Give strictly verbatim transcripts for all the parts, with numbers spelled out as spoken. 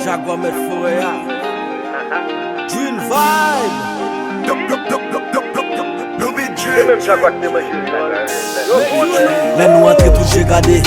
Jagwa mèt forè a. Drill Vibe. Se menm Jagwa ki te manje li. Lè nou antre tout je gade.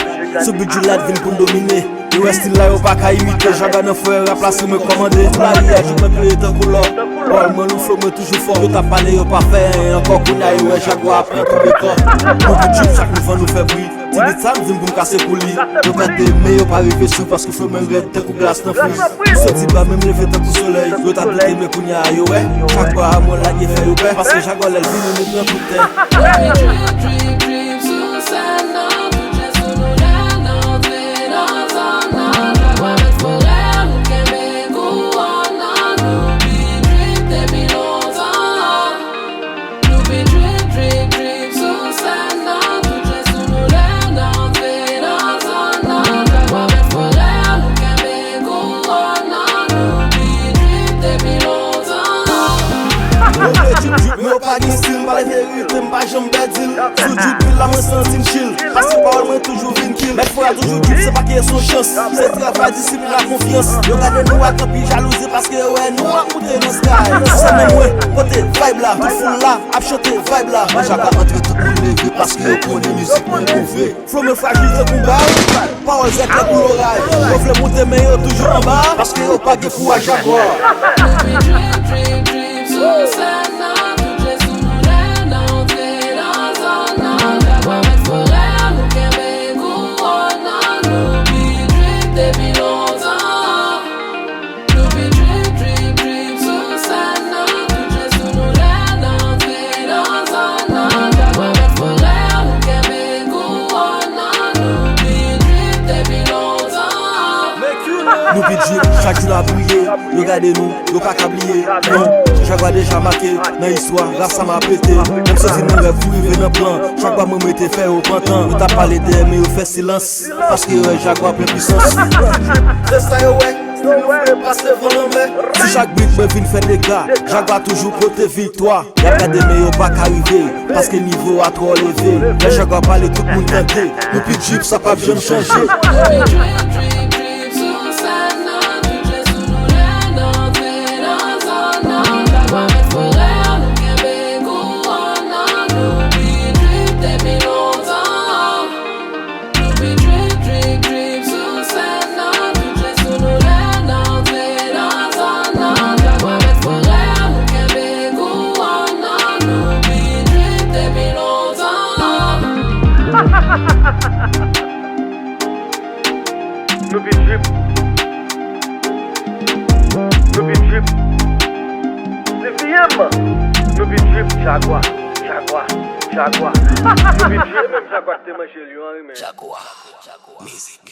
Sou bit Julat vin pou n domine. Yo wè stil la yo pa ka imite. Jagwa nan forè rap la se mwen kòmande. Lari a jouk mwen pleye tankou lò. Pawòl mwen lou, flow mwen toujou fò. Yo t ap pale yo pa fè anyen ankò. Kounye a yo wè Jagwa ap pran tout dekò. Pou bit Jup chak mouvman nou fè bri. Ti bit sa m di m pou m kase kou li. Yo tante men yo pa rive sou paske flow mwen rèd tankou glas nan friz. M soti ba men m leve tankou solèy. Yo t ap doute men kounye a yo wè. Chak bwa a mwen lage fè yo pè. Paske Jagwa lè l vini nou pran tout tè. Drip, drip, drip, drip sou sèn nan. Tout je sou nou lè n antre nan zòn nan. Jagwa mèt forè, nou kenbe kouwòn nan. Nou bit drip depi lontan. Nou bit drip, drip, drip sou sèn nan. Tout je sou nou lè n antre nan zòn nan. Jagwa mèt forè, nou kenbe kouwòn nan. Nou bit drip depi lontan. Mwen vle drip, drip, men yo pa gen stil. M pale verite, m pa janm pèdi l. Sou drip, beat la, mwen santi m chill. Paske pawòl mwen toujou vin kill. Mèt forè a toujou drip, se pa ke se yon chans. Se travay, disiplin ak konfyans. Yo gade nou ak anpil jalouzi paske yo wè nou ap moute nan sky. Sou sèn nan mwen pote vibe la, tout foul la ap chante vibe la. Mwen Jagwa antre tout moun leve paske yo konnen mizik mwen move. Flow mwen frajil tankou bal, pawòl zèklè kou loray. Yo vle moute men yo toujou anba paske yo pa gen kouraj Jagwa. Drip, drip, drip sou sèn nan, tout je sou nou lè n antre nan zòn nan. Jagwa mèt forè, nou kenbe kouwòn nan. Nou bit drip depi lontan. Nou bit drip, drip, drip sou sèn nan. Tout je sou nou lè n antre nan zòn nan. Jagwa mèt forè, nou kenbe kouwòn nan. Nou bit drip depi lontan. Nou bit drip, chak jou n ap briye. Yo gade nou, yo pa ka bliye. Non, Jagwa deja make nan istwa. Rap sa m ap pete. Menm soti nan rèv pou rive nan plan. Chak bwa mwen mete fè yo pantan. Yo t ap pale dèyè men yo fè silans. Paske yo wè Jagwa plen pisans. Se sa yo wè, stil nou vle pase van lanmè. Sou chak bit mwen vin fè dega. Jagwa toujou pote viktwa. Y ap gade men yo pa ka rive. Paske nivo a twò leve. Lè Jagwa pale tout moun tande. Depi drip sa p ap janm chanje. Drip, drip, drip sou sèn nan, tout je sou nou lè n antre nan zòn nan. Jagwa mèt forè, nou kenbe kouwòn nan. Nou bit drip depi lontan. Nou bit drip, drip, drip sou sèn nan. Tout je sou nou lè n antre nan zòn nan. Jagwa mèt forè, nou kenbe kouwòn nan. Nou bit drip depi lontan. Nou bit drip. Nou bit drip. Li viyem. Nou bit drip, Jagwa, Jagwa, Jagwa. Nou bit drip. Se menm Jagwa ki te manje lyon an wi men. Jagwa, Jagwa, mizik.